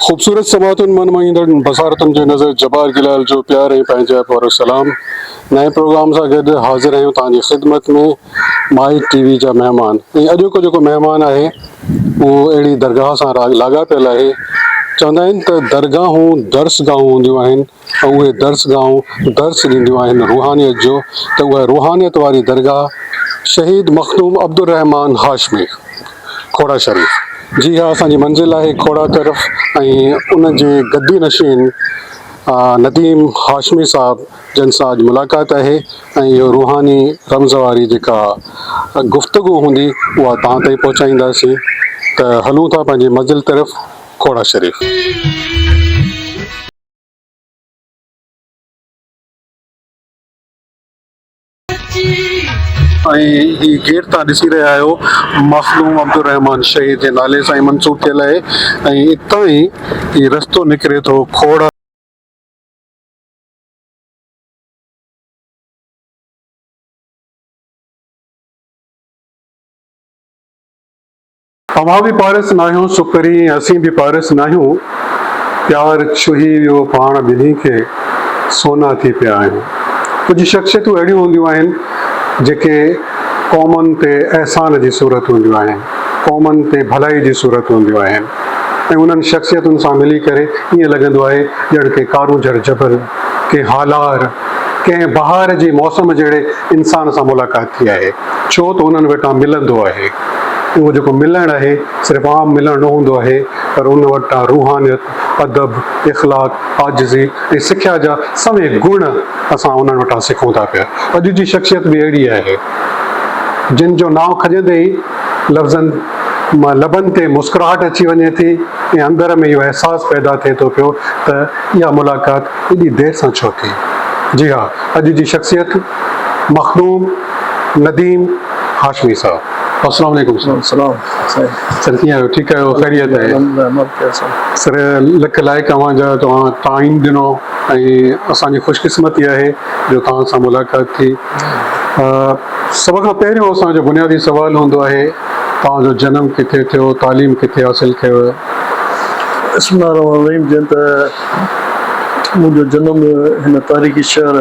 خوبصورت سماعتن من موهيندڙ بصارتن جي نظر جبار گلال جو پيار ۽ پنهنجائپ وارو سلام نئين پروگرام سان گڏ حاضر آهيون توهان جي خدمت ۾ مائي ٽي وي جا مهمان ۽ اڄوڪو جيڪو مهمان آهي اهو اهڙي درگاهه سان لاڳاپيل آهي چوندا آهن ته درگاهون درسگاهون هونديون آهن ۽ اهي درسگاهون درس ڏينديون آهن روحانيت جو ته اها روحانيت واري درگاهه شهيد مخدوم عبدالرحمان هاشمي کوڙا شريف جي ها اسان جي منزل آهي کوڙا طرف ۽ ان جي گدي نشين نديم هاشمي صاحب جن سان اڄ ملاقات آهي ۽ اهو روحاني رمز واري جيڪا گفتگو هوندي اها توهان تائين پهچائينداسين ته هلون ٿا پنهنجي منزل طرف کوڙا شريف. ۽ هي گيٽ تان ڏسي رهيا آهيو مخدوم عبدالرحمان شهيد جي نالي سان ئي منسوب ٿيل آهي ۽ اتان ئي هي رستو نڪري ٿو کوڙ. اوهان به پارس ناهيو سپرين اسين به پارس ناهيون پيار ڇهي ويو پاڻ ٻنهي کي سونا ٿي پيا آهيون ڪجهه شخصيتون اهڙيون هونديون آهن جيڪي قومن تي احسان جي صورت هونديون آهن قومن تي ڀلائي جي صورت هونديون آهن ۽ انهن شخصيتن سان ملي ڪري ائين لڳندو آهي ڄڻ ڪي ڪارونجهر جبل ڪنهن هالار ڪنهن بهار جي موسم جهڙي انسان سان ملاقات ٿي آهي ڇو ته انهن وٽان ملندو آهي. اهو جيڪو ملڻ آهي صرف عام ملڻ نه هوندو آهي پر ان وٽان روحانيت، ادب، اخلاق، عاجزي ۽ سکيا جا سوين گڻ اسان انهن وٽان سکون ٿا پيا. اڄ جي شخصيت به اهڙي آهي جن جو نانء کڄندي ئي لفظن مان لبن تي مسڪراهٽ اچي وڃي ٿي ۽ اندر ۾ اهو احساس پيدا ٿئي ٿو پيو ته اها ملاقات ايڏي دير سان ڇو ٿي؟ جي ها اڄ جي شخصيت مخدوم نديم هاشمي صاحب. السلام عليڪم سر. سلام سائين. سر ڪيئن آهيو ٺيڪ آهيو خيريت آهي. الحمدلله مالڪ خير سان. سر لک لائق اوهان جا توهان ٽائيم ڏنو ۽ اسان جي خوش قسمتي آهي جو توهان سان ملاقات ٿي. سڀ کان پهريون اسان جو بنيادي سوال هوندو آهي توهان جو جنم ڪٿي ٿيو تعليم ڪٿي حاصل ڪيو. بسم الله الرحمن الرحيم جئين ته منهنجو جنم هن تاريخي شهر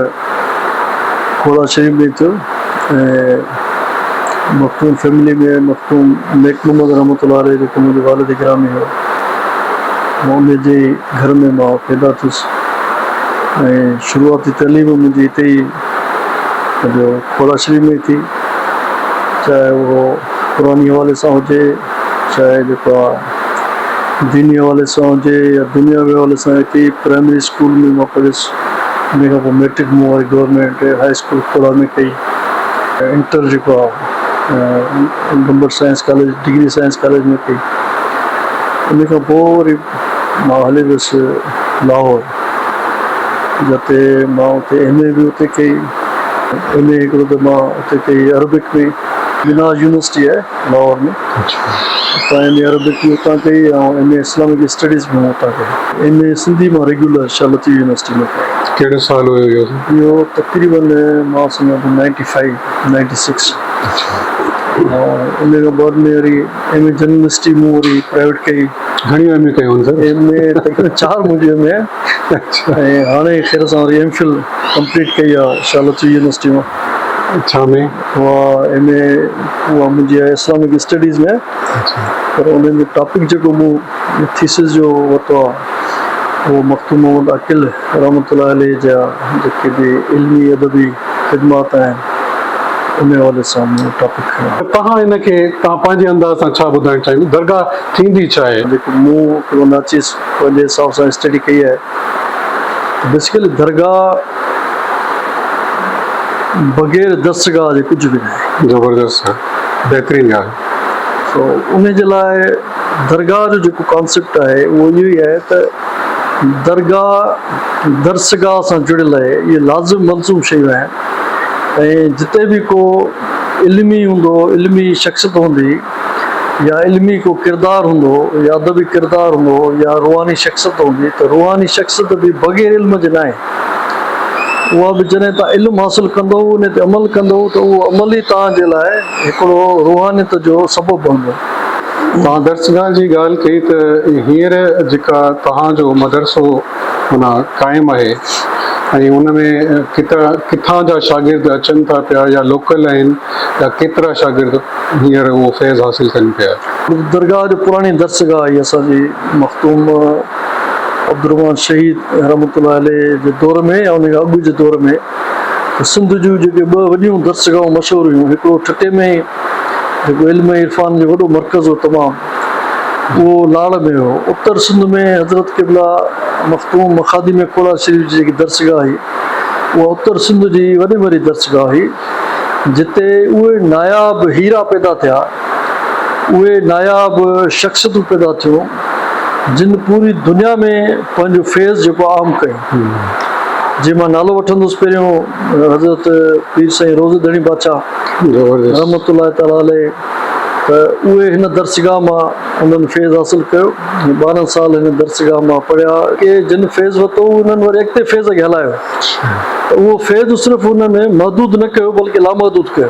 کوڙا شريف ۾ ٿيو ۽ مخدوم فيملي ۾ مخدوم نيڪ محمد رحمة الله عليه جيڪو منهنجو والد گرامي هو ان جي گهر ۾ مان پيدا ٿيس ۽ شروعاتي تعليم منهنجي هتي ئي پنهنجو کوڙا شريف ۾ ٿي چاهي اهو قرآني حوالي سان هجي چاهي جيڪو آهي ديني حوالي سان هجي يا دنياوي حوالي سان هتي ئي پرائمري اسڪول ۾ مان پڙهيس ان کان پوء ميٽرڪ مون وري گورنمينٽ هاء اسڪول کوڙا ۾ ڪئي انٽر جيڪو آهي Gambat science college degree science college ۾ ڪئي ان کان پوء وري مان هلي ويس لاهور جتي مان اتي ايم اي به اتي ڪئي ايم اي هڪڙو ته مان اتي ڪئي عربڪ ۾ منهاج يونيورسٽي آهي لاهور ۾ اتان ايم اي عربڪ به اتان ڪئي ۽ ايم اي اسلامڪ اسٽڊيز به مون اتان ڪئي. ايم اي سنڌي مان ريگيولر شاهه لطيف يونيورسٽي ۾ ڪئي. ڪهڙو سال هيو اهو؟ اهو تقريبن مان سمجهان ٿو نائنٽي فائيو نائنٽي سڪس. ۽ ان کان بعد ۾ وري ايم اي جنرل هسٽري مون وري پرائيويٽ ڪئي. گهڻيون ايم اي ڪيون آهن سر؟ ايم اي تقريبن چار منهنجون ايم اي آهن ۽ هاڻي خير سان وري ايم فل ڪمپليٽ ڪئي آهي شاهه لطيف يونيورسٽي مان. ڇا ۾؟ اها ايم اي اها منهنجي آهي اسلامڪ اسٽڊيز ۾ پر ان جو ٽاپڪ جيڪو مون ٿيسز جو ورتو آهي اهو مخدوم محمد عاقل رحمة الله عليه جا جيڪي به علمي ادبي خدمات آهن ان حوالي سان مون ٽاپڪ کنيو آهي. توهان ان کي توهان پنهنجي انداز سان ڇا ٻڌائڻ چاهيندو درگاهه ٿيندي ڇا آهي؟ جيڪو مون هڪڙو ناچيز پنهنجي حساب سان اسٽڊي ڪئي آهي ته بيسيڪلي درگاهه بغير درسگاهه جي ڪجهه به ناهي. زبردست سر بهترين ڳالهه. سو ان جي لاء درگاهه جو جيڪو ڪانسيپٽ آهي اهو اهو ئي آهي ته درگاهه درسگاهه سان جڙيل آهي اهي لازم ملزوم شيون آهن ۽ جتي به ڪو علمي هوندو علمي شخصيت هوندي يا علمي ڪو ڪردار هوندو يا ادبي ڪردار هوندو يا روحاني شخصيت هوندي ته روحاني شخصيت به بغير علم جي ناهي اها به جڏهن توهان علم حاصل ڪندو ان تي عمل ڪندو ته اهو عمل ئي توهان جي لاء هڪڙو روحانيت جو سبب بڻبو. توهان درسگاهه جي ڳالهه ڪئي ته هينئر جيڪا توهان جو مدرسو معنيٰ قائم آهي ۽ ان ۾ ڪيترا ڪٿان جا شاگرد اچن ٿا پيا يا لوڪل آهن يا ڪيترا شاگرد هينئر اهو فيض حاصل ڪن پيا؟ درگاهه جو پراڻي درسگاهه آهي اسان جي مخدوم عبدالرحمان شهيد رحمة الله عليه جي دور ۾ يا ان کان اڳ جي دور ۾ ته سنڌ جون جيڪي ٻه وڏيون درسگاهون مشهور هيون هڪڙو ٺٽي ۾ جيڪو علم ۽ عرفان جو وڏو مرڪز هو تمام اهو لاڙ ۾ هو. اتر سنڌ ۾ حضرت قبله مخدوم مخادم کوڙا شريف جي جيڪي درسگاهه هئي اها اتر سنڌ جي وڏي ۾ وڏي درسگاهه هئي جتي اهي ناياب هيرا پيدا ٿيا اهي ناياب شخصيتون پيدا ٿيون جن پوري دنيا ۾ پنهنجو فيض جيڪو عام ڪيو جنهن مان نالو وٺندس پهريون حضرت پير سائين روضي ڌڻي بادشاهه رحمة الله تعالٰي عليه ته اهي هن درسگاهه مان انهن فيض حاصل ڪيو ۽ 12 سال هن درسگاهه مان پڙهيا. ڪي جن فيض ورتو انهن وري اڳتي فيض کي هلايو ته اهو فيض صرف انهن محدود نه ڪيو بلڪه لامحدود ڪيو.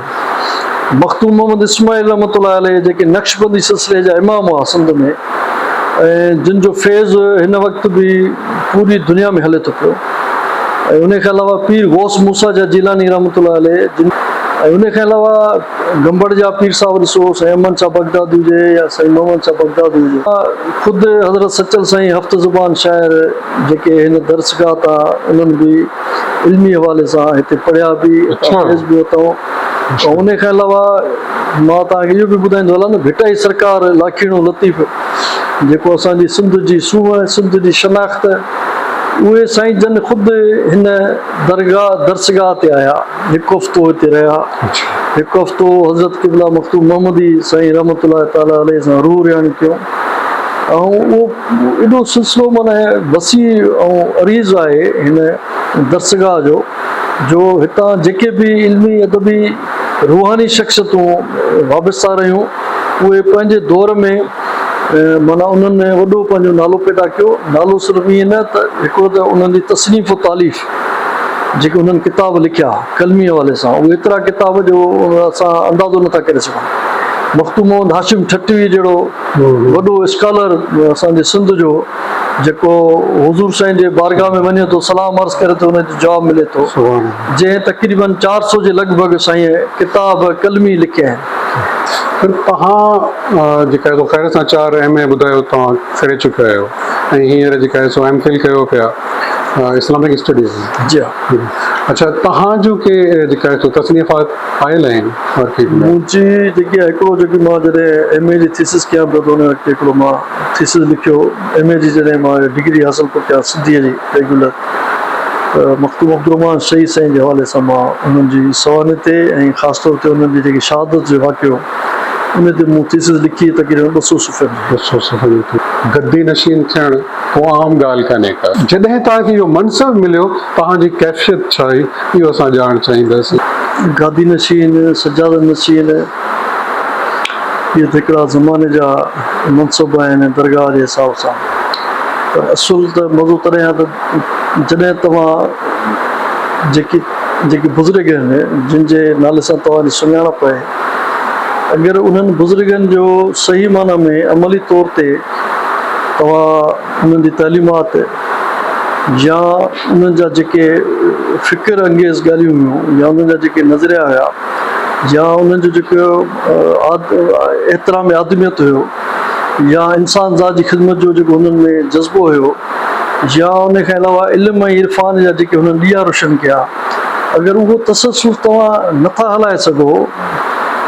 مخدوم محمد اسماعيل رحمة الله عليه جيڪي نقشبندي سلسلي جا امام هئا سنڌ ۾ ۽ جن جو فيض هن وقت به پوري دنيا ۾ هلي ٿو پيو ۽ ان کان علاوه پير غوث موسيٰ جا جيلاني رحمة الله عليه جن ۽ ان کان علاوه گمبڙ جا پير صاحب ڏسو سائين احمد شاهه بغدادي هجي يا سائين محمد شاهه بغدادي هجي خود حضرت سچل سائين هفت زبان شاعر جيڪي هن درسگاهه تان انهن به علمي حوالي سان هتي پڙهيا به اتان فيض به ورتائون ۽ ان کان علاوه مان توهان کي اهو به ٻڌائيندو هلان ته ڀٽائي سرڪار لاکيڻو لطيف جيڪو اسان جي سنڌ جي سونهن، سنڌ جي شناخت، اهي سائين جن خود هن درگاهه، درسگاهه تي آيا، هڪ هفتو هتي رهيا، هڪ هفتو حضرت قبله مخدوم محمدي سائين رحمة الله تعالٰي عليه سان روح رهاڻي ڪيون ۽ اهو ايڏو سلسلو معنيٰ وسيع ۽ عريض آهي هن درسگاهه جو، جو هتان جيڪي به علمي، ادبي، روحاني شخصيتون وابسته رهيون، اهي پنهنجي دور ۾ معنيٰ انهن وڏو پنهنجو نالو پيدا ڪيو. نالو صرف ائين نه ته هڪڙو ته انهن جي تصنيف و تاليف جيڪي انهن ڪتاب لکيا قلمي حوالي سان اهي ايترا ڪتاب جو اسان اندازو نٿا ڪري سگهون. مخدوم محمد هاشم ٺٽوي جهڙو وڏو اسڪالر اسان جي سنڌ جو جيڪو حضور سائين جي بارگاهه ۾ وڃي ٿو سلام عرض ڪري ٿو ان جو جواب ملي ٿو جنهن تقريبن 400 جي لڳ ڀڳ سائين ڪتاب قلمي لکيا آهن. پر توهان جيڪا سو خير سان چار ايم اي ٻڌايو توهان ڪري چڪيا آهيو ۽ هينئر جيڪا سو ايم فل ڪيو پيا اسلامڪ اسٽڊيز ۾. جي ها. اڇا توهان جون ڪي جيڪا سو تصنيفات آيل آهن مارڪيٽ ۾؟ منهنجي جيڪي هڪڙو جيڪي مان جڏهن ايم اي جي ٿيسز ڪيان پيو ته ان وقت هڪڙو مان ٿيسز لکيو ايم اي جي جڏهن مان ڊگري حاصل پيو ڪيان سنڌيء جي ريگيولر ته مخدوم عبدالرحمان شهيد سائين جي حوالي سان مان انهن جي سوانح تي ۽ خاص طور تي انهن جي جيڪي شهادت جو واقعو ان تي مون ٿيسز لکي تقريبن 200 صفحن جي. 200 صفحن جي ٿي. گدي نشين ٿيڻ ڪو عام ڳالهه ڪانهي ڪا. جڏهن توهان کي اهو منصب مليو توهان جي ڪيفيت ڇا هئي اهو اسان ڄاڻڻ چاهينداسين. گادي نشين، سجاده نشين اهي ته هڪڙا زماني جا منصب آهن درگاهه جي حساب سان پر اصل ته مزو تڏهن آهي ته جڏهن توهان جيڪي جيڪي بزرگ آهن جن جي نالي سان توهان جي سڃاڻپ آهي اگر انهن بزرگن جو صحيح معنيٰ ۾ عملي طور تي توهان انهن جي تعليمات يا انهن جا جيڪي فڪر انگيز ڳالهيون هيون يا انهن جا جيڪي نظريا هيا يا انهن جو جيڪو احترام آدميت هيو يا انسان ذات جي خدمت جو جيڪو هنن ۾ جذبو هيو يا ان کان علاوه علم ۽ عرفان جا جيڪي هنن ڏيئا روشن ڪيا، اگر اهو تسلسل توهان نه ٿا هلائي سگهو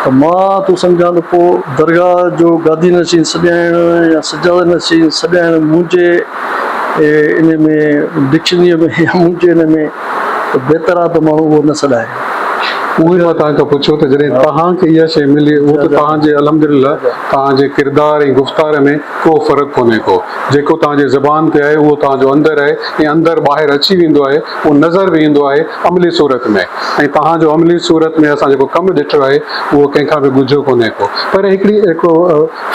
ته مان ٿو سمجهان ته پوء درگاهه جو گادي نشين سڏائڻ يا سجاده نشين سڏائڻ منهنجي ان ۾ ڊڪشنريء ۾ يا منهنجي ان ۾ ته بهتر آهي ته ماڻهو اهو نه سڏائي. اهو ئي مان توهان کان پڇيو ته جڏهن توهان کي اها شيء ملي اهو ته توهان جي الحمدلله توهان جي ڪردار ۽ گفتار ۾ ڪو فرق ڪونهي ڪو جيڪو توهان جي زبان تي آهي اهو توهان جو اندر آهي ۽ اندر ٻاهر اچي ويندو آهي اهو نظر به ايندو آهي عملي صورت ۾ ۽ توهان جو عملي صورت ۾ اسان جيڪو ڪم ڏٺو آهي اهو ڪنهن کان به ڳجهو ڪونهي ڪو پر هڪڙي هڪڙو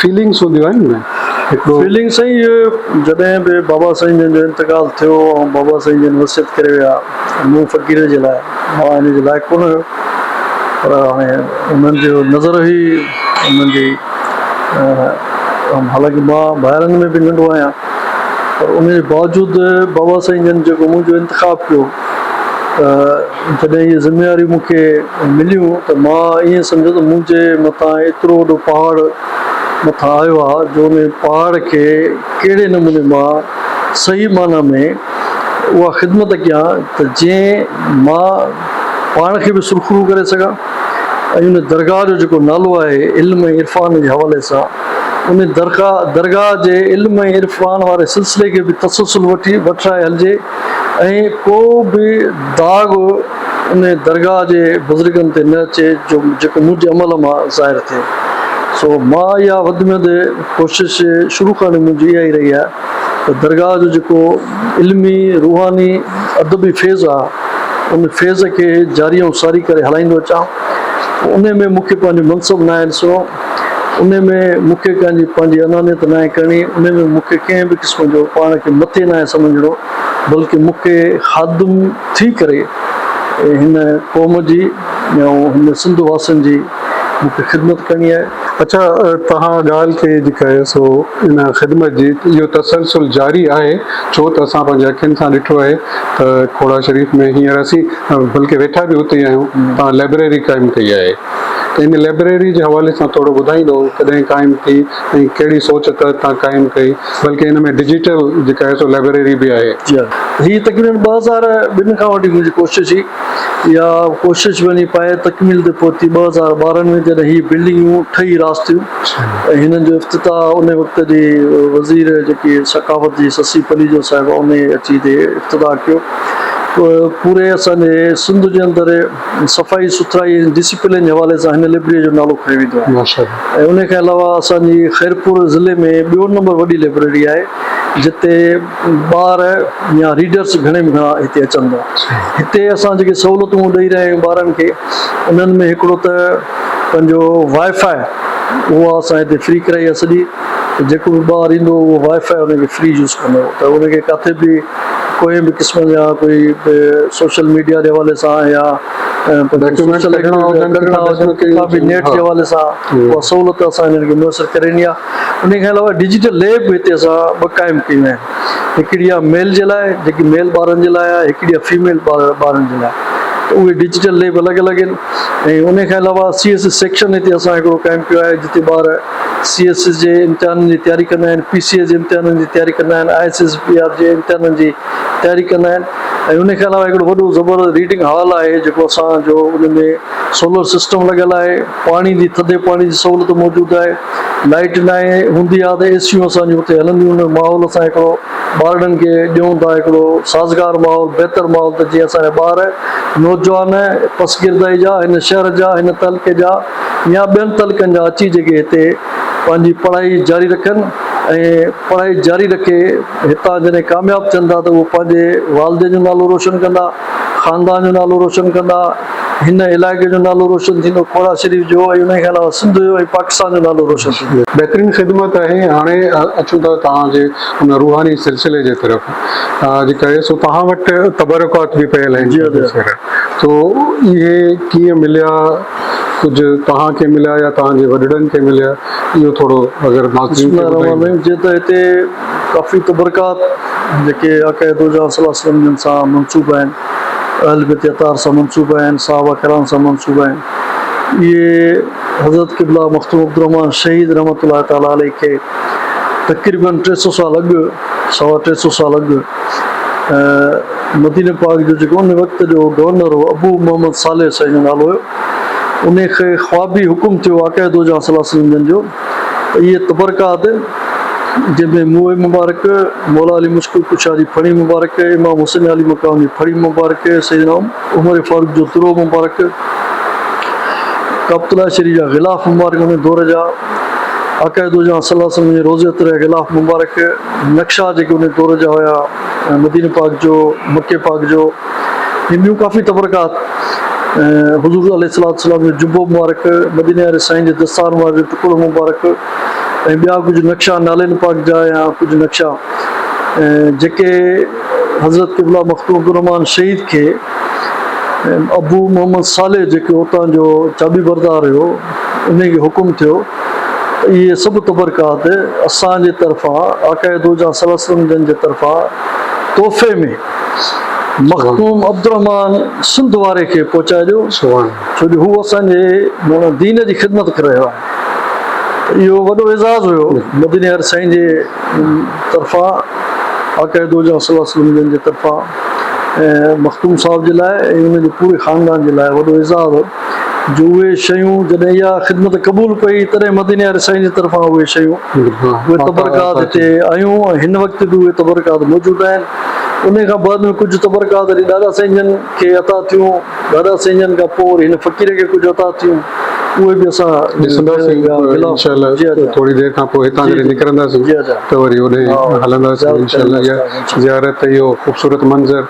فيلنگس هونديون آهن نه هڪڙو. فيلنگس سائين اهو جڏهن به بابا سائين جن جو انتقال ٿيو ۽ بابا سائين جن وصيت ڪري ويا مون فقير جي لاء مان ان جي لائق ڪونه هيو پر هاڻي انهن جو نظر هئي انهن جي حالانڪه مان ڀائرن ۾ به ننڍو آهيان پر ان جي باوجود بابا سائين جن جيڪو منهنجو انتخاب ڪيو ته جڏهن اهي ذميواريون مون کي مليون ته مان ائين سمجهيو ته منهنجي مٿان ايترو وڏو پهاڙ مٿان آيو آهي جو ان پهاڙ کي ڪهڙي نموني مان صحيح معنيٰ ۾ اها خدمت ڪيان ته جيئن مان پاڻ کي به سرخرو ڪري سگهان ۽ ان درگاهه جو جيڪو نالو آهي علم ۽ عرفان جي حوالي سان ان درگاهه جي علم ۽ عرفان واري سلسلي کي به تسلسل وٺي وٺرائي هلجي ۽ ڪو به داغ ان درگاهه جي بزرگن تي نه اچي جو جيڪو منهنجي عمل مان ظاهر ٿئي. سو مان اها وڌ ۾ وڌ ڪوشش شروع کان منهنجي اها ئي رهي آهي ته درگاهه جو جيڪو علمي، روحاني، ادبي فيض آهي ان فيض کي جاري ۽ ساري ڪري هلائيندو اچان. انهي ۾ مون کي پنهنجو منصب ناهي ڏسڻو، انهي ۾ مون کي ڪنهن جي پنهنجي انانيت ناهي ڪرڻي، انهي ۾ مون کي ڪنهن به قسم جو پاڻ کي مٿي ناهي سمجهڻو. بلڪه مون کي خادم ٿي ڪري هن قوم جي ۽ هن سنڌ واسين جي مون کي خدمت ڪرڻي آهي. اڇا توهان ڳالهه ڪئي جيڪا آهي سو ان خدمت جي اهو تسلسل جاري آهي ڇو ته اسان پنهنجي اکين سان ڏٺو آهي ته کوڙا شريف ۾ هينئر اسين بلڪه ويٺا به اتي ئي آهيون توهان لئبريري قائم ڪئي آهي ته ان لئبريري جي حوالي سان ٿورو ٻڌائيندو ڪڏهن قائم ٿي ۽ ڪهڙي سوچ تحت توهان قائم ڪئي بلڪه ان ۾ ڊجيٽل جيڪا آهي سو لائبريري به آهي. جي ها هي تقريبن 2002 کان وٺي منهنجي ڪوشش هئي اها ڪوشش وڃي پايه تڪميل تي پهتي 2012 ۾ جڏهن هي بلڊنگون ٺهي راس ٿيون ۽ هنن جو افتتاح ان وقت جي وزير جيڪي ثقافت جي سسي پليجو صاحبه انهي اچي هتي افتتاح ڪيو پوري اسان جي سنڌ جي اندر صفائي سٿرائي ۽ ڊسيپلين جي حوالي سان هن لئبرريء جو نالو کنيو ويندو آهي ۽ ان کان علاوه اسان جي خيرپور ضلعي ۾ ٻيو نمبر وڏي لئبرري آهي جتي ٻار يا ريڊرس گهڻي ۾ گهڻا هتي اچن ٿا. هتي اسان جيڪي سهولتون ڏئي رهيا آهيون ٻارن کي انهن ۾ هڪڙو ته پنهنجو وائي فائي اها اسان هتي فري ڪرائي آهي سڄي ته جيڪو به ٻار ايندو اهو وائي فائي ان کي فري يوز ڪندو ته ان کي ڪاٿي به ڪوئي به قسم جا ڪوئي به سوشل ميڊيا جي حوالي سان يا ڊاڪيومينٽ ڪڍڻا هجن ڪڍڻا هجن ڪٿان به نيٽ جي حوالي سان اها سهولت اسان هنن کي ميسر ڪري ڏني آهي ان کان علاوه ڊجيٽل ليب به هتي اسان ٻه قائم ڪيون آهن هڪڙي آهي ميل جي لاء جيڪي ميل ٻارن جي لاء آهي هڪڙي آهي فيميل ٻارن جي لاء ته اهي ڊجيٽل ليب الڳ الڳ آهن ۽ ان کان علاوه سي ايس ايس سيڪشن هتي اسان هڪڙو قائم ڪيو آهي جتي ٻار سي ايس ايس جي امتحانن جي تياري ڪندا آهن، پي سي ايس جي امتحانن جي تياري ڪندا آهن، I S S P R جي امتحانن جي تياري ڪندا آهن ۽ ان کان علاوه هڪڙو وڏو زبردست ريڊنگ هال آهي جيڪو اسان جو ان ۾ سولر سسٽم لڳل آهي، پاڻي جي ٿڌي پاڻي جي سهولت موجود آهي، لائيٽ ناهي هوندي آهي ته اي سيون اسان جون اتي هلنديون آهن، ماحول اسان هڪڙو ٻارڙن کي ڏيون ٿا هڪڙو سازگار ماحول بهتر ماحول ته جيئن اسان جا ٻار نوجوان پسگردائي جا هن شهر جا هن تعلقي جا يا ٻين تعلقن جا اچي جيڪي هتي پنهنجي پڙهائي جاري رکن ۽ پڙهائي جاري رکي هتان جڏهن ڪامياب ٿين ٿا ته اهو پنهنجي والدين جو نالو روشن ڪندا، خاندان جو نالو روشن ڪندا، هن علائقي جو نالو روشن ٿيندو کوڙا شريف جو ۽ ان کان علاوه سنڌ جو ۽ پاڪستان جو نالو روشن ٿيندو. بهترين خدمت آهي هاڻي اچون ٿا توهان جي ان روحاني سلسلي جي طرف جيڪا آهي سو توهان وٽ تبرڪات به پيل آهن تو اهي ڪيئن مليا ڪجهه توهان کي مليا يا توهان جي وڏڙن کي مليا اهو ٿورو اگر ناظرين بسم الله الرحمن الرحيم جيئن ته هتي ڪافي تبرڪات جيڪي آقا دو جهان صلي الله عليه وسلم جن سان منسوب آهن اهل بيت اطهار سان منسوب آهن صحابه ڪرام سان منسوب آهن اهي حضرت قبله مخدوم عبدالرحمان شهيد رحمة الله تعالٰي عليه کي تقريباً 300 سال اڳ سوا 300 سال اڳ مديني پاڪ جو جيڪو ان وقت جو گورنر هو ابو محمد صالح سائين جو نالو هيو ان کي خوابي حڪم ٿيو آقا دو جهان صلي الله عليه وسلم جن جو ته اهي تبرڪات جنهن ۾ منهن مبارڪ مولا علي مشڪل ڪشا جي ڦڻي مبارڪ امام حسين علي مقام جي ڦڻي مبارڪ سيدنا عمر فاروق جو درو مبارڪ ڪعبة الله شريف جا غلاف مبارڪ ان دور جا آقا دو جهان صلي الله عليه وسلم جي روضي عطر جا غلاف مبارڪ نقشا جيڪي ان دور جا هيا مديني پاڪ جو، مڪي پاڪ جو ۽ ٻيون ڪافي تبرڪات حضور عليه الصلوة والسلام جو جبو مبارڪ، مديني واري سائين جي دستار مبارڪ جو ٽڪڙو مبارڪ ۽ ٻيا ڪجهه نقشا نالين پاڪ جا يا ڪجهه نقشا جيڪي حضرت قبله مخدوم عبدالرحمان شهيد کي ابو محمد صالح جيڪو اتان جو چاٻي بردار هيو انهي کي حڪم ٿيو ته اهي سڀ تبرڪات اسان جي طرفان آقاء دوجهان صلي الله عليه وسلم جن جي طرفان تحفي ۾ مخدوم عبدالرحمان سنڌ واري کي پهچائي ڏيو ڇو جو هو اسان جي معنيٰ دين جي خدمت ڪري رهيو آهي ته اهو وڏو اعزاز هيو مديني واري سائين جي طرفان آقاء دوجهان صلي الله عليه وسلم جن جي طرفان مخدوم صاحب جي لاء ۽ ان جي پوري خاندان جي لاء وڏو اعزاز هو جو اهي شيون جڏهن اها خدمت قبول ڪئي تڏهن مديني واري سائين جي طرفان اهي شيون اهي تبرڪات هتي آيون ۽ هن وقت به اهي تبرڪات موجود آهن. انهي کان بعد ۾ ڪجهه تبرڪات وري ڏاڏا سائين جن کي عطا ٿيون، ڏاڏا سائين جن کان پوء وري هن فقير کي ڪجهه عطا ٿيون، اهي به اسان ڏسنداسين انشاء الله ٿوري دير کان پوء هتان جڏهن نڪرنداسين ته وري اوڏي هلنداسين انشاء الله اها زيارت اهو خوبصورت منظر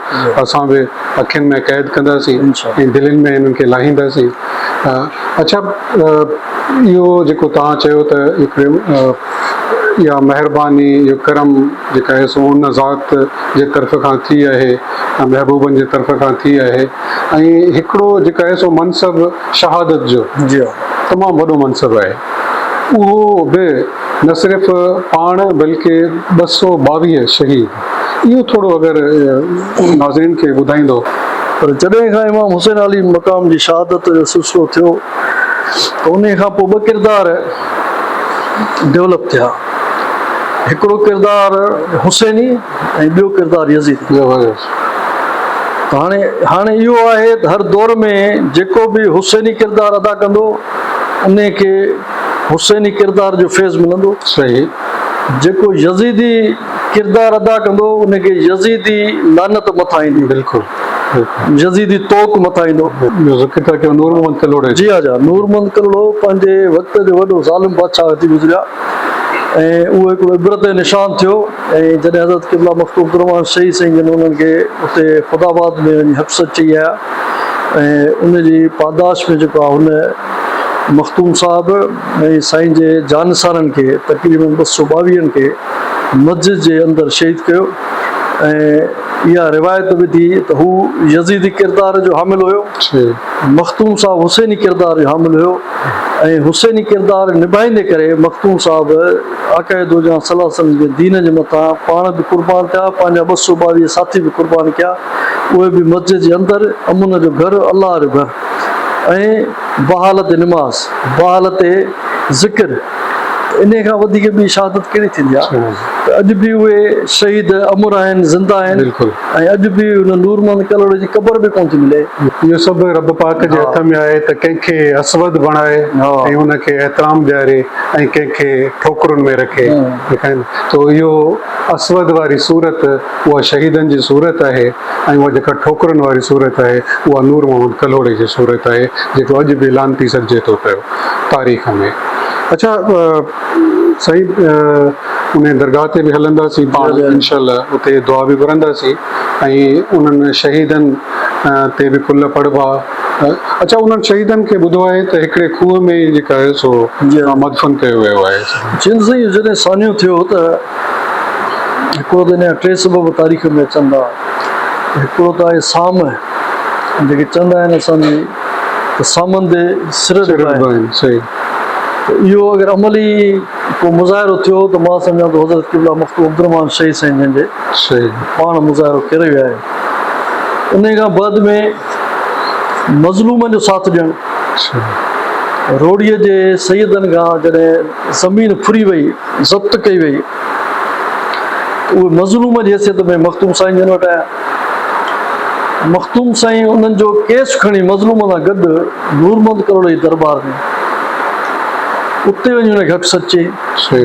اسان به اکين ۾ قيد ڪنداسين ۽ دلين ۾ انهن کي لاهينداسين. اڇا اهو جيڪو توهان چيو ته هڪڙي اها مهرباني اهو ڪرم جيڪا آهي سو ان ذات جي طرف کان ٿي آهي ۽ محبوبن جي طرف کان ٿي آهي ۽ هڪڙو جيڪا آهي سو منصب شهادت جو تمام وڏو منصب آهي اهو به نه صرف پاڻ بلڪه 222 شهيد اهو ٿورو اگر ناظرين کي ٻڌائيندو. پر جڏهن کان امام حسين عالي مقام جي شهادت جو سلسلو ٿيو ته انهي کان پوء ٻه ڪردار ڊولپ ٿيا، هڪڙو ڪردار حسيني ۽ ٻيو ڪردار يزيدي. ته هاڻي هاڻي اهو آهي ته هر دور ۾ جيڪو به حسيني ڪردار ادا ڪندو انهي کي حسيني ڪردار جو فيض ملندو. صحيح. جيڪو يزيدي ڪردار ادا ڪندو ان کي يزيدي لعنت مٿان ايندي. بلڪل يزيدي طوق مٿان ايندو. اهو ذڪر ٿا ڪيو نور محمد ڪلهوڙي جو. جي ها جا نور محمد ڪلهوڙو پنهنجي وقت جو وڏو ظالم بادشاهه ٿي گذريا ۽ اهو هڪڙو عبرت جو نشان ٿيو ۽ جڏهن حضرت قبله مخدوم عبدالرحمان شهيد سائين جن انهن کي اتي خدا آباد ۾ وڃي حق سچ چئي آيا ۽ ان جي پاداش ۾ جيڪو آهي هن مخدوم صاحب ۽ سائين جي جانثارن کي تقريبن ٻه سو ٻاويهن کي مسجد جي اندر شهيد ڪيو ۽ اها روايت وڌي ته هو يزيدي ڪردار جو حامل هيو، مخدوم صاحب حسيني ڪردار جو حامل هيو ۽ حسيني ڪردار نڀائيندي ڪري مخدوم صاحب آقاء دوجهان صلي الله عليه وسلم جي دين جي مٿان پاڻ به قربان ٿيا، پنهنجا 222 ساٿي به قربان ڪيا، اهي به مسجد جي اندر امن جو گهر، الله جو گهر ۽ بحالت نماز، بحالت ذڪر ته انهيء کان وڌيڪ ٻي شهادت ڪهڙي ٿيندي آهي ته اڄ به اهي شهيد امر آهن، زنده آهن ۽ اڄ به ان نور محمد ڪلهوڙي جي قبر به ڪونه ٿي ملي. اهو سڀ رب پاڪ جي هٿ ۾ آهي ته ڪنهن کي اسود بڻائي ۽ ان کي احترام ڏياري ۽ ڪنهن کي ٺوڪرن ۾ رکي ته اهو اسود واري صورت اها شهيدن جي صورت آهي. ۽ اها جيڪا ٺوڪرن واري صورت آهي اها نور محمد ڪلهوڙي جي صورت آهي جيڪو اڄ به لعنتي سڏجي ٿو پيو تاريخ ۾ اڇا سائين انهي درگاهه تي به هلنداسين پاڻ انشاء الله اتي دعا به گهرنداسين ۽ انهن شهيدن تي به قل پڙهبا اڇا انهن شهيدن کي ٻڌو آهي ته هڪڙي کوهه ۾ جيڪا آهي سو مدفن ڪيو ويو آهي. جن سائين جڏهن سانحو ٿيو ته هڪڙو ته ان جا ٽي سبب تاريخ ۾ اچن ٿا. هڪڙو ته آهي سام، جيڪي چوندا آهن اسان جي ته سامن تي سر ڏبا آهن. ته اهو اگر عملي ڪو مظاهرو ٿيو ته مان سمجهان ٿو حضرت قبله مخدوم عبدالرحمان شهيد سائين جن جي پاڻ مظاهرو ڪري ويا آهن. انهي کان بعد ۾ مظلومن جو ساٿ ڏيڻ، روهڙيء جي سيدن کان جڏهن زمين ڦري وئي، ضبط ڪئي وئي ته اهي مظلوم جي حيثيت ۾ مخدوم سائين جن وٽ آيا. مخدوم سائين انهن جو ڪيس کڻي مظلوم سان گڏ نورمحمد ڪلهوڙي جي درٻار ۾ اتي وڃي ان کي حق سچ چئي،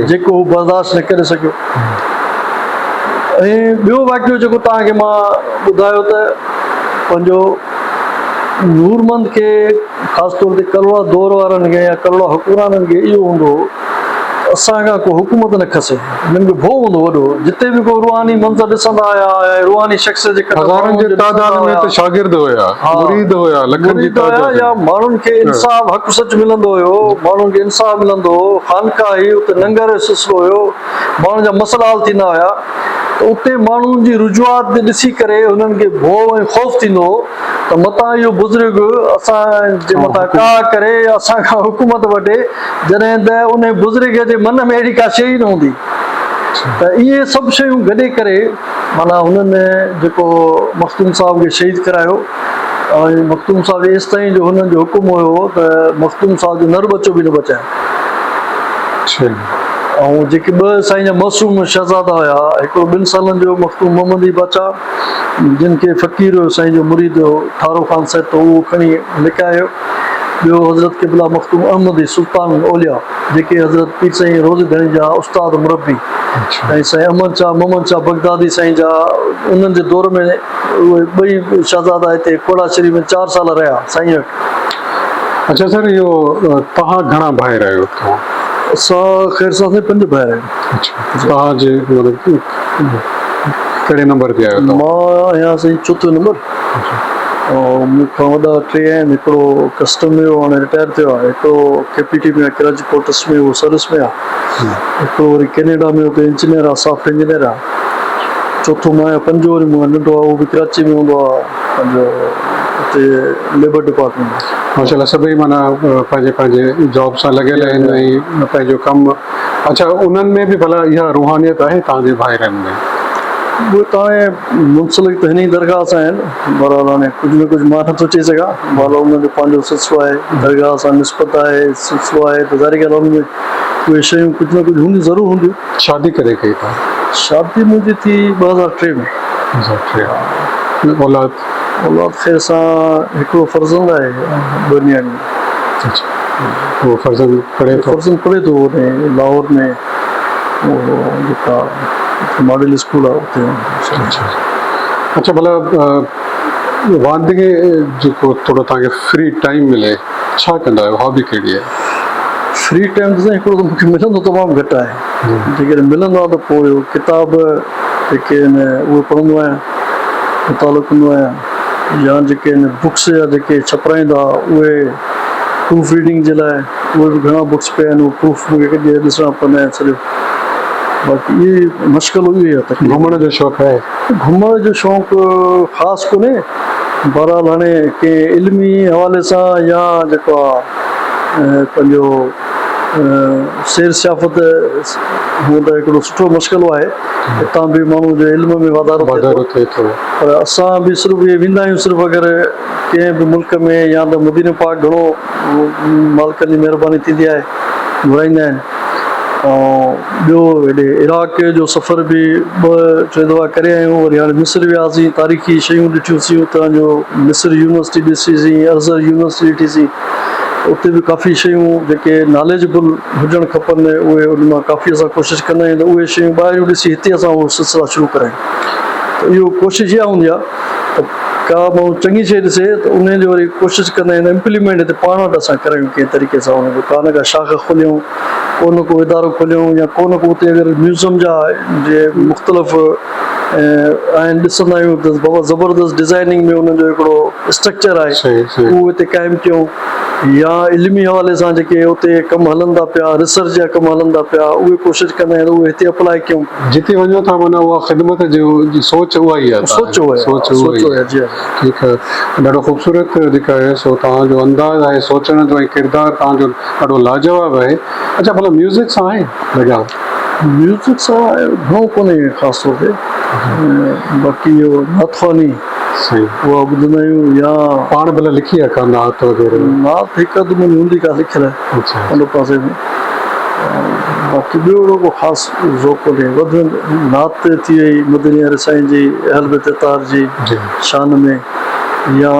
جيڪو هو برداشت نه ڪري سگهيو. ۽ ٻيو واقعو جيڪو توهان کي مان ٻڌايو ته پنهنجو نورمحمد کي خاص طور تي ڪلهوڙا دور وارن کي يا ڪلهوڙا حڪمرانن کي اهو هوندو هو اسان کان ڪو حڪومت نه کسي. هنن کي ڀؤ هوندو وڏو. جتي به ڪو روحاني منظر ڏسندا هيا ۽ روحاني شخص جي قدم هزارن ماڻهن جي جو ڏسندا تعداد ۾ هيا. ته شاگرد هيا، مريد هيا، لکن جي مريد هيا تعداد يا ۾. ماڻهن کي انصاف حق سچ ملندو هيو، ماڻهن کي انصاف ملندو هو، خانقاهه هئي، اتي لنگر جو سلسلو هيو، ماڻهن جا مسئلا حل ٿيندا هيا ته ته اتي ماڻهن جي رجوعات تي ڏسي ڪري هنن کي ڀؤ ۽ خوف ٿيندو هو ته متان اهو بزرگ اسان جي مٿان ڪاهه ڪري يا اسان کان حڪومت وٺي، جڏهن ته انهي بزرگ جي من ۾ اهڙي ڪا شيء ئي نه هوندي. ته اهي سڀ شيون گڏي ڪري معنيٰ هنن جيڪو مخدوم صاحب کي شهيد ڪرايو ۽ مخدوم صاحب ايستائين جو هنن جو حڪم هيو ته مخدوم صاحب جو نر ٻچو به نه بچائين. ۽ جيڪي ٻه سائين جا معصوم شهزادا هيا، هڪڙو ٻن سالن جو مخدوم محمد علي بادشاهه، جن کي فقير هيو سائين جو مريد هيو ٺارو خان سهتو اهو کڻي لڪايو، ٻيو حضرت قبله مخدوم احمد علي سلطان الاولياء، جيڪي حضرت پير سائين روضي ڌڻي جا استاد مربي ۽ سائين احمد شاهه محمد شاهه بغدادي سائين جا انهن جي دور ۾ اهي ٻئي شهزادا هتي کوڙا شريف ۾ چار سال رهيا سائين وٽ. اڇا سر اهو توهان گهڻا ڀائر آهيو توهان؟ اسان خير سان سائين پنج ڀائر آهيون. اڇا توهان جي مطلب ڪهڙي نمبر تي آهيو توهان؟ مان آهيان سائين چوٿون نمبر ۽ مون کان وڏا ٽي آهن هڪڙو ڪسٽم ۾ هو هاڻي رٽائر ٿيو آهي هڪڙو ڪي پي ٽي ۾ آهي ڪراچي پورٽس ۾ اهو سروس ۾ آهي هڪڙو وري ڪينيڊا ۾ اتي انجنيئر آهي سافٽ انجنيئر آهي چوٿون مان آهيان پنجون وري مون کان ننڍو آهي اهو به ڪراچي ۾ هوندو آهي پنهنجو اتي ليبر ڊپارٽمينٽ ۾. ماشاء الله سڀئي معنيٰ پنهنجي پنهنجي جاب سان لڳل آهن ۽ پنهنجو ڪم اڇا انهن ۾ به ڀلا اها روحانيت آهي توهان جي ڀائرن ۾؟ اهي ته هاڻي منسلڪ ته هن ئي درگاهه سان آهن بهرحال هاڻي ڪجهه نه ڪجهه مان نٿو چئي سگهان بهرحال انهن جو پنهنجو سلسلو آهي درگاهه سان نسبت آهي سلسلو آهي ته ظاهري ڳالهه آهي ان ۾ اهي شيون ڪجهه نه ڪجهه هونديون ضرور هونديون. شادي ڪڏهن ڪئي توهان؟ شادي منهنجي ٿي 2003 ۾. 2003 اولاد؟ اولاد خير سان هڪڙو فرزند آهي ۽ ٻه نياڻيون. اڇا اهو فرزند پڙهي ٿو؟ فرزند پڙهي ٿو هتي لاهور ۾ اهو جيڪا ماڊل اسڪول آهي اتي. اڇا اڇا ڀلا واندگي جيڪو ٿورو توهان کي فري ٽائيم ملي ڇا ڪندا آهيو هابي ڪهڙي آهي؟ فري ٽائيم ته سائين هڪڙو ته مونکي ملندو تمام گهٽ آهي جيڪڏهن ملندو آهي ته پوء اهو ڪتاب جيڪي آهن اهي پڙهندو آهيان مطالعو ڪندو آهيان يا جيڪي آهن بڪس جا جيڪي ڇپرائيندا اهي پروف ريڊنگ جي لاء اهي به گهڻا بڪس پيا آهن اهي پروف مونکي ڪڏهن ڏسڻا پوندا آهن سڄو باقي اهي مشغلو اهو ئي آهي تقريبن. گهمڻ جو شوق آهي؟ گهمڻ جو شوق خاص ڪونهي بهرحال هاڻي ڪنهن علمي حوالي سان يا جيڪو آهي پنهنجو سير سياحت هونء ته هڪڙو سٺو مشغلو آهي اتان به ماڻهو جي علم ۾ واڌارو ٿئي ٿو پر اسان به صرف اهي ويندا آهيون صرف اگر ڪنهن به ملڪ ۾ يا ته مديني پاڪ گهڻو مالڪن جي مهرباني ٿيندي آهي گهرائيندا آهن ۽ ٻيو هيڏي عراق جو سفر به ٻه ٽي دفعا ڪري آيا آهيون وري هاڻي مصر وياسين تاريخي شيون ڏٺيونسين اتان جو مصر يونيورسٽي ڏسيسين ازهر يونيورسٽي ڏٺيسين اتي به ڪافي شيون جيڪي ناليجبل هجڻ کپن اهي ان مان ڪافي اسان ڪوشش ڪندا آهيون ته اهي شيون ٻاهريون ڏسي هتي اسان اهو سلسلا شروع ڪرايون ته اهو ڪوشش اها هوندي آهي ته ڪا ماڻهو چڱي شيء ڏسي ته انهي جو وري ڪوشش ڪندا آهيون ته امپليمينٽ هتي پاڻ وٽ اسان ڪرايون ڪنهن طريقي سان ان جو ڪا نه ڪا شاخ کوليون ڪو نه ڪو ادارو کوليون يا ڪو نه ڪو اتي اگر ميوزم جا جي مختلف آهن ڏسندا آهيون ته بابا زبردست ڊزائننگ ۾ انهن جو هڪڙو اسٽرڪچر آهي اهو هتي قائم ڪيون يا علمي حوالي سان جيڪي اتي ڪم هلن ٿا پيا ريسرچ جا ڪم هلن ٿا پيا اهي ڪوشش ڪندا آهيون ته اهي هتي اپلاء ڪيون. جتي وڃو ٿا معنيٰ اها خدمت جو سوچ اها ئي آهي سوچ اها ئي سوچ اها ئي آهي جي ٺيڪ آهي ڏاڍو خوبصورت جيڪا آهي سو توهان جو انداز آهي سوچڻ جو ۽ ڪردار توهان جو ڏاڍو لاجواب آهي اڇا ڀلا ميوزڪ سان آهي لڳاء؟ ميوزڪ سان گهڻو ڪونهي خاص طور تي باقي اهو نعت خواني صحيح اها ٻڌندا آهيون يا پاڻ ڀلا لکي آ ڪا نعت وغيره؟ نعت هڪ اڌ منهنجي هوندي ڪا لکيل ان پاسي ۾ باقي ٻيو اهڙو ڪو خاص ذوق ڪونهي وڌ ۾ وڌ نعت ٿي وئي مدني واري سائين جي اهل بيت اطهار جي شان ۾ يا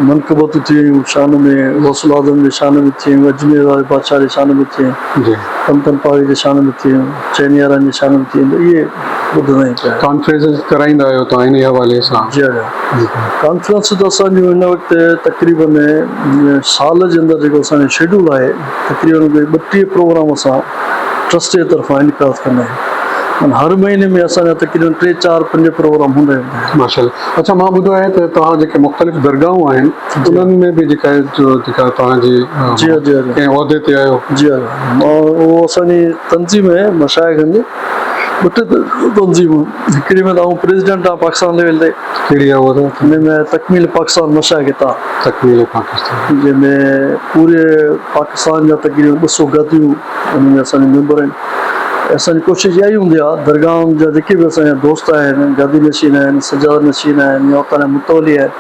منقبتون ٿي ويون شان ۾ غوث الاعظم جي شان ۾ ٿي ويون اجمير واري بادشاهه جي شان ۾ ٿي ويون پنتن پاڙي جي شان ۾ ٿي ويون چئن يارن جي شان ۾ ٿي ويون ته اهي ٻڌندا آهيون پيا. ڪانفرنسز ڪرائيندا آهيو توهان انهي حوالي سان؟ جي ها ڪانفرنس ته اسان جون هن وقت تقريبن سال جي اندر جيڪو اسان جو شيڊول آهي تقريبن ڪوئي 32 پروگرام اسان ٽرسٽ جي طرفان انعقاد ڪندا آهيون معنيٰ هر مهيني ۾ اسان جا تقريبن ٽي چار پنج پروگرام هوندا ئي هوندا آهن. ماشاءالله اڇا مان ٻڌو آهي ته توهان جيڪي مختلف درگاهون آهن انهن ۾ به جيڪا آهي جيڪا توهان جي جي ها جي ها ڪنهن عهدي تي آهيو؟ جي ها مان اهو اسان جي تنظيم آهي مشائخن جي. ٻه ٽي تنظيمون هڪڙي ۾ ته آئون پريزيڊنٽ آهيان پاڪستان ليول تي. ڪهڙي آهي اها ته؟ ان ۾ تڪميل پاڪستان مشائخ اتحاد. تڪميل پاڪستان. جنهن ۾ پوري پاڪستان جا تقريبن 200 گاديون ان ۾ اسان جون ميمبر آهن ۽ اسان جي ڪوشش اها ئي هوندي آهي درگاهن جا جيڪي به اسان جا دوست آهن گادي نشين آهن سجاده نشين آهن يا اتان جا متولي آهن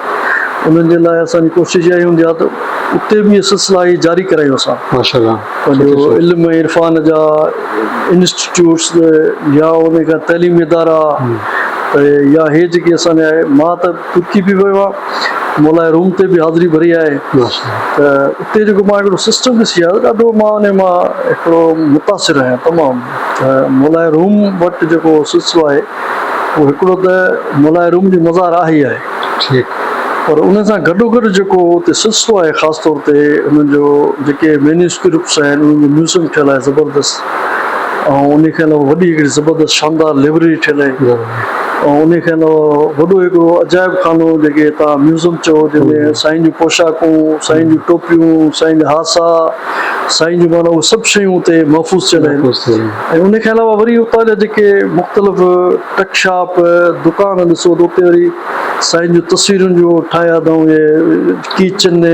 انهن جي لاء اسان جي ڪوشش اها ئي هوندي آهي ته اتي به اهي سلسلا اهي جاري ڪرايون اسان. ماشاءالله پنهنجو علم ۽ عرفان جا انسٽيٽيوٽس يا ان کان تعليمي ادارا ته يا هي جيڪي اسان جا مان ته ترڪي به ويو آهيان مولائي روم تي به حاضري ڀري آهي ته اتي جيڪو مان هڪڙو سسٽم ڏسي آيو ڏاڍو مان ان مان هڪڙو متاثر آهيان تمام ته مولائي روم وٽ جيڪو سلسلو آهي اهو هڪڙو ته مولائي روم جي مزار آهي ئي آهي ٺيڪ. پر ان سان گڏوگڏ جيڪو اتي سلسلو آهي خاص طور تي انهن جو جيڪي مينيوسڪرپٽس آهن انهن جو ميوزم ٺهيل آهي زبردست ۽ ان کان علاوه وڏي هڪڙي زبردست شاندار لئبرري ٺهيل آهي ۽ ان کان علاوه وڏو هڪڙو عجائب خانو جيڪي توهان ميوزم چئو جنهن ۾ سائين جون پوشاڪون سائين جون ٽوپيون سائين جا هاسا سائين جون معنيٰ اهي سڀ شيون اتي محفوظ ٿيل آهن ۽ ان کان علاوه وري اتان جا جيڪي مختلف ٽڪ شاپ دڪان ڏسو ته اتي وري سائين جون تصويرن جون ٺاهيا اٿائون اهي ڪي چين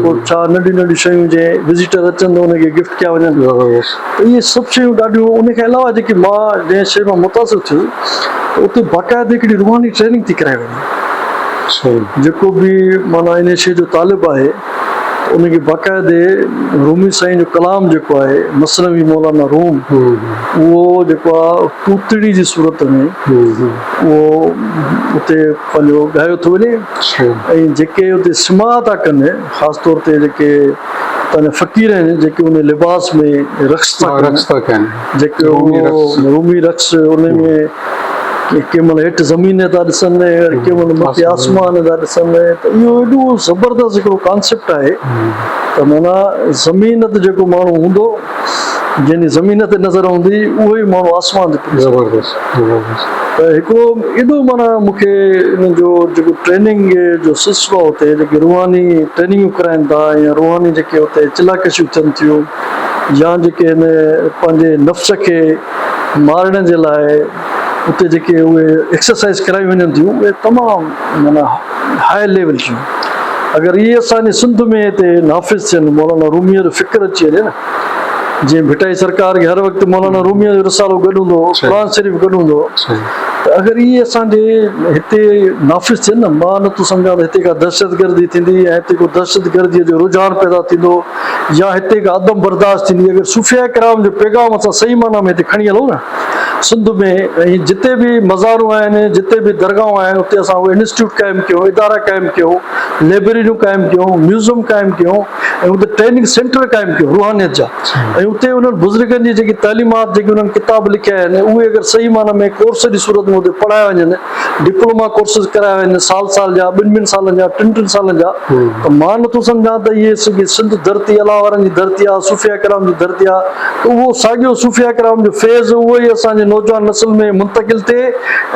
پوء ڇا ننڍيون ننڍيون شيون جي وزيٽر اچن ته ان کي گفٽ ڪيا وڃن ته اهي سڀ شيون ڏاڍيون ان کان علاوه جيڪي مان جنهن شيء مان متاثر ٿيس ته اتي باقاعده هڪڙي روحاني ٽريننگ ٿي ڪرائي وڃي جيڪو به معنيٰ ان شيء جو طالب آهي ان کي باقاعدي رومي سائين جو ڪلام جيڪو آهي مثنوي مولانا روم اهو جيڪو آهي توتڙي جي صورت ۾ اهو اتي پنهنجو ڳايو ٿو وڃي ۽ جيڪي اتي سماع ٿا ڪن خاص طور تي جيڪي اتان جا فقير آهن جيڪي ان لباس ۾ رقص ٿا ڪن جيڪي رومي رقص ان ۾ ڪنهن مهل هيٺ زمين ٿا ڏسن ۽ ڪنهن مهل مٿي آسمان ٿا ڏسن ته اهو ايڏو زبردست هڪڙو ڪانسيپٽ آهي ته معنيٰ زمين تي جيڪو ماڻهو هوندو جنهن جي زمين تي نظر هوندي اهو ئي ماڻهو آسمان تي پهچي زبردست زبردست ته هڪڙو ايڏو معنيٰ مون کي ان جو جيڪو ٽريننگ جو سلسلو آهي اتي جيڪي روحاني ٽريننگون ڪرائن ٿا يا روحاني جيڪي اتي چلا ڪشيون ٿين ٿيون يا جيڪي هن پنهنجي نفس کي مارڻ جي لاء اتي جيڪي اهي ايڪسرسائز ڪرايون وڃن ٿيون اهي تمام معنيٰ هاء ليول جون اگر اهي اسان جي سنڌ ۾ هتي نافذ ٿين مولانا روميء جو فڪر اچي وڃي نه جيئن ڀٽائي سرڪار کي هر وقت مولانا روميء جو رسالو گڏ هوندو هو قرآن شريف گڏ هوندو هو ته اگر اهي اسان جي هتي نافذ ٿين نه مان نٿو سمجهان ته هتي ڪا دهشتگردي ٿيندي يا هتي ڪو دهشتگرديء جو رجحان پيدا ٿيندو يا هتي ڪا عدم برداشت ٿيندي اگر صوفياء ڪرام جو پيغام اسان صحيح معنيٰ ۾ هتي کڻي هلون نه سنڌ ۾ ۽ جتي به مزارون آهن جتي به درگاهون آهن اتي اسان اهي انسٽيٽيوٽ قائم ڪيون ادارا قائم ڪيون لئبرريون قائم ڪيون ميوزم قائم ڪيون ۽ اتي ٽريننگ سينٽر قائم ڪيون روحانيت جا ۽ اتي انهن بزرگن جي جيڪي تعليمات جيڪي انهن ڪتاب لکيا آهن اهي اگر صحيح معنيٰ ۾ ڪورس جي صورت ۾ اتي پڙهايا وڃن ڊپلوما ڪورسز ڪرايا وڃن سال سال جا ٻن ٻن سالن جا ٽن ٽن سالن جا ته مان نٿو سمجهان ته اهي سڄي سنڌ ڌرتي الله وارن جي ڌرتي آهي صوفياء ڪرام جي ڌرتي آهي ته اهو ساڳيو صوفياء ڪرام جو فيض اهو ئي اسان جي نوجوان نسل ۾ منتقل ٿئي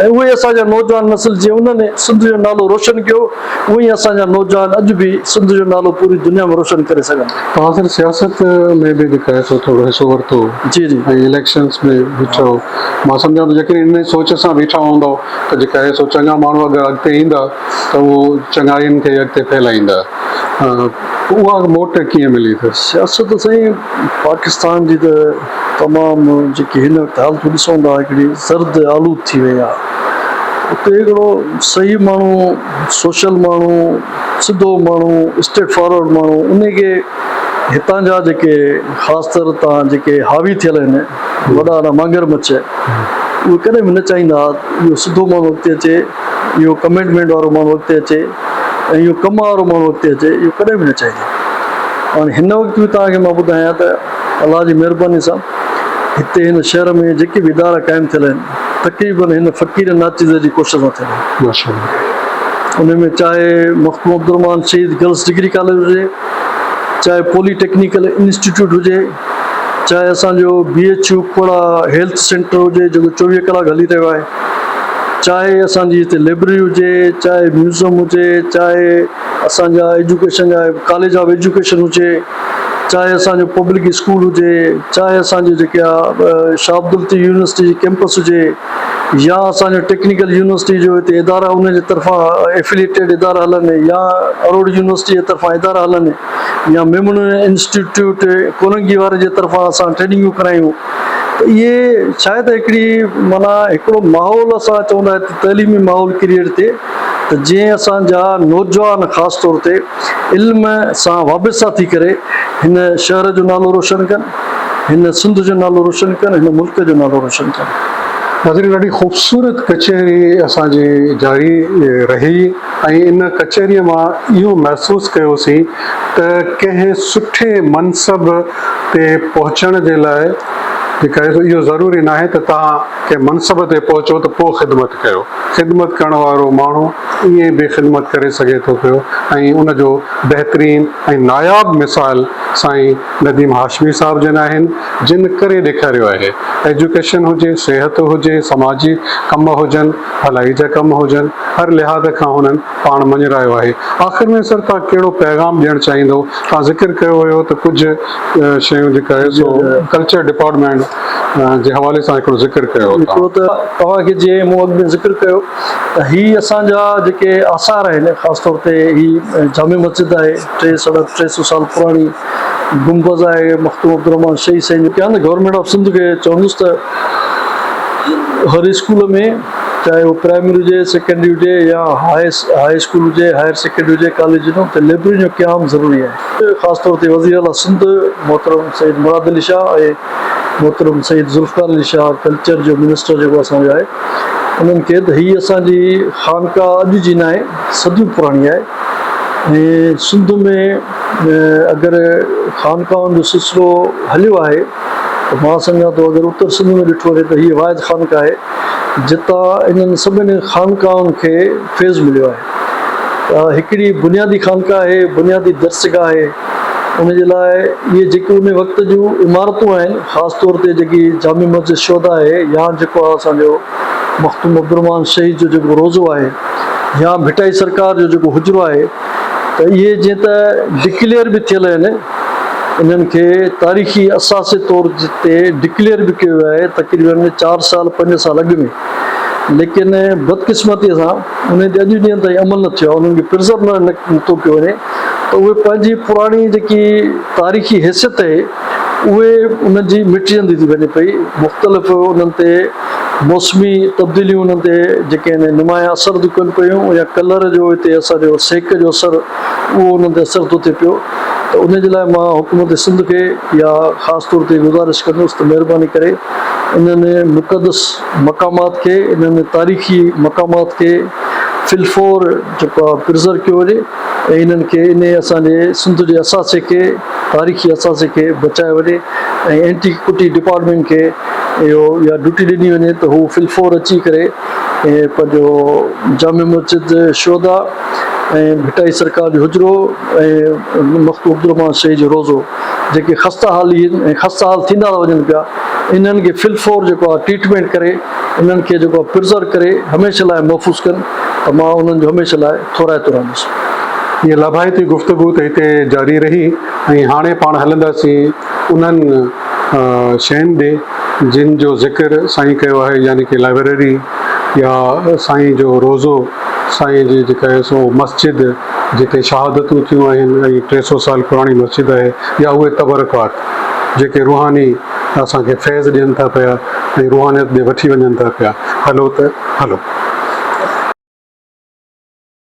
۽ اهي اسان جا نوجوان نسل جيئن انهن سنڌ جو نالو روشن ڪيو اونئن ئي اسان جا نوجوان اڄ به سنڌ جو نالو پوري دنيا ۾ روشن ڪري سگهن. توهان سر سياست ۾ به جيڪو آهي سو ٿورو حصو ورتو جي جي ۽ اليڪشنس ۾ بيٺو مان سمجهان ٿو جيڪڏهن انهي سوچ سان بيٺا هوندؤ ته جيڪا آهي سو چڱا ماڻهو اگر اڳتي ايندا ته اهو چڱاين کي اڳتي ڦهلائيندا اها موٽ ڪيئن ملي ته. سياست سائين پاڪستان جي ته تمام جيڪي هن وقت حالتون ڏسون ٿا هڪڙي زرد آلود ٿي وئي آهي اتي هڪڙو صحيح ماڻهو سوشل ماڻهو سڌو ماڻهو اسٽريٽ فارورڊ ماڻهو انهي کي هتان جا جيڪي خاص طور تان جيڪي حاوي ٿيل آهن وڏا وڏا مانگر مڇ اهي ڪڏهن به نه چاهيندا ها اهو سڌو ماڻهو اڳتي اچي اهو ڪمٽمينٽ وارو ماڻهو اڳتي اچي ۽ اهو ڪم وارو ماڻهو اڳتي اچي اهو ڪڏهن به نه چاهيندا هاڻي هن وقت به توهان کي مان ٻڌايان ته الله جي مهرباني سان هتي هن شهر ۾ جيڪي به ادارا قائم ٿيل آهن تقريبن هن فقير ناچيز جي ڪوشش سان ٿيل آهن. ماشاءالله. ان ۾ چاهي مخدوم عبدالرحمان شهيد گرلس ڊگري ڪاليج هجي، چاهي پولي ٽيڪنيڪل انسٽيٽيوٽ هجي، چاهي اسان جو B H U Khora health centre هجي جيڪو 24 ڪلاڪ هلي رهيو آهي، چاهي اسان جي هتي لئبرري هجي، چاهي ميوزم هجي، چاهي اسان جا ايجوڪيشن جا ڪاليج آف ايجوڪيشن هجي. چاهي اسان جو پبلڪ اسڪول هجي، چاهي اسان جو جيڪي آ شاهه عبداللطيف يونيورسٽي جي ڪيمپس هجي يا اسان جو ٽيڪنيڪل يونيورسٽي جو هتي ادارا ان جي طرفان افيليٽيڊ ادارا هلن يا اروڙ يونيورسٽي جي طرفان ادارا هلن يا ميمڻ انسٽيٽيوٽ ڪورنگي واري جي طرفان اسان ٽريننگون ڪرايون ته اهي شايد هڪڙي معنيٰ هڪڙو ماحول اسان چوندا آهيون تعليمي ماحول ڪريئيٽ ٿئي ته جئين اسان جا نوجوان خاص طور تي علم سان وابسته ٿي ڪري هن شهر جو نالو روشن ڪن، هن سنڌ جو نالو روشن ڪن، هن ملڪ جو نالو روشن ڪن. ناظرين ڏاڍي خوبصورت ڪچهري اسان جي جاري رهي ۽ ان ڪچهري مان اهو محسوس ڪيوسين ته ڪنهن سٺي منصب تي پهچڻ جي لاء جيڪا آهي سو اهو ضروري ناهي ته توهان ڪنهن منصب تي پهچو ته پوء خدمت ڪيو. خدمت ڪرڻ وارو ماڻهو ائين به خدمت ڪري سگهي ٿو پيو ۽ ان جو بهترين ۽ ناياب مثال سائين نديم هاشمي صاحب جن آهن جن ڪري ڏيکاريو آهي. ايجوڪيشن هجي، صحت هجي، سماجي ڪم هجن، ڀلائي جا ڪم هجن، هر لحاظ کان هنن پاڻ مڃرايو آهي. آخر ۾ سر توهان ڪهڙو پيغام ڏيڻ چاهيندو؟ توهان ذڪر ڪيو هيو ته ڪجهه شيون جيڪا آهي سو ڪلچر ڊپارٽمينٽ جي حوالي سان هڪڙو ذڪر ڪيو هڪڙو ته توهان کي جيئن مون اڳ ۾ ذڪر ڪيو ته هي اسان جا جيڪي آثار آهن خاص طور تي هي جامع مسجد آهي ٽي ساڍا ٽي سو سال پراڻي گنبذ آهي مخدوم عبدالرحمان شهيد سائين جو ڪيان ته گورنمينٽ آف سنڌ کي چوندس ته هر اسڪول ۾ چاهي هو پرائمري هجي سيڪنڊري هجي يا هاء هاء اسڪول هجي هائر سيڪنڊري هجي ڪاليج هجي اتي لئبررين جو قيام ضروري آهي. خاص طور تي وزير اعليٰ سنڌ محترم سيد مراد علي شاهه ۽ محترم سيد ذوالفقار علي شاهه ڪلچر جو منسٽر جيڪو اسان جو آهي انهن کي ته هي اسان جي خانقاهه اڄ جي ناهي صديون پراڻي آهي ۽ سنڌ ۾ اگر خانقاهن جو سلسلو هليو آهي ته مان سمجهان ٿو اگر اتر سنڌ ۾ ڏٺو وڃي ته هي واحد خانقاهه آهي جتان انهن سڀني خانقاهن کي فيض مليو آهي. ته هڪڙي بنيادي خانقاهه آهي، بنيادي درسگاهه آهي، ان جي لاء اهي جيڪي ان وقت جون عمارتون آهن، خاص طور تي جيڪي جامع مسجد شهداء آهي يا جيڪو آهي اسان جو مخدوم عبدالرحمان شهيد جو جيڪو روضو آهي يا ڀٽائي سرڪار جو جيڪو حجرو آهي ته اهي جيئن ته ڊڪليئر به ٿيل آهن، انهن کي تاريخي اثاثي طور تي ڊڪليئر به ڪيو ويو آهي تقريبن چار سال پنج سال اڳ ۾ ليڪن بدقسمتي سان انهن تي اڄ ڏينهن تائين عمل نه ٿيو آهي، انهن کي پرزرو نه نٿو ڪيو وڃي ته اهي پنهنجي پراڻي جيڪي تاريخي حيثيت اهي اهي انهن جي مٽجندي ٿي وڃي پئي، مختلف انهن تي موسمي تبديليون انهن تي جيڪي آهن نمايان اثر ٿيون ڪن پيون يا ڪلر جو هتي اسان جو سيڪ جو اثر اهو انهن تي اثر ٿو ٿئي پيو ته ان جي لاء مان حڪومت سنڌ کي يا خاص طور تي گذارش ڪندس ته مهرباني ڪري انهن مقدس مقامات کي انهن تاريخي مقامات کي في الفور جيڪو آهي پرزرو ڪيو وڃي ۽ انهن کي انهي اسان جي سنڌ جي اثاثي کي تاريخي اثاثي کي بچايو وڃي ۽ اينٽي ڪٽي ڊپارٽمينٽ کي اهو اها ڊيوٽي ڏني وڃي ته هو في الفور اچي ڪري ۽ پنهنجو جامع مسجد شهدا ۽ ڀٽائي سرڪار جو حجرو ۽ مخدوم عبدالرحمان شهيد جو روضو جيڪي خسته حالي آهن ۽ خسته حال ٿيندا ٿا وڃن پيا انهن کي في الفور جيڪو آهي ٽريٽمينٽ ڪري انهن کي جيڪو آهي پرزرو ڪري هميشه لاء محفوظ ڪن ته مان انهن جو هميشه لاء ٿورائتو رهندس. هيء لاڀائتي گفتگو ته هتي جاري رهي ۽ هاڻي پاڻ هلنداسين انهن شين ڏي جن جو ذڪر سائين ڪيو آهي يعني ڪي لائبريري يا سائين جو روضو سائين جي جيڪا آهي سو مسجد جتي شهادتون ٿيون آهن ۽ 300 سال پراڻي مسجد آهي يا اهي تبرڪات جيڪي روحاني اسان کي فيض ڏين ٿا پيا ۽ روحانيت ڏي وٺي وڃن ٿا پيا هلو ته هلو.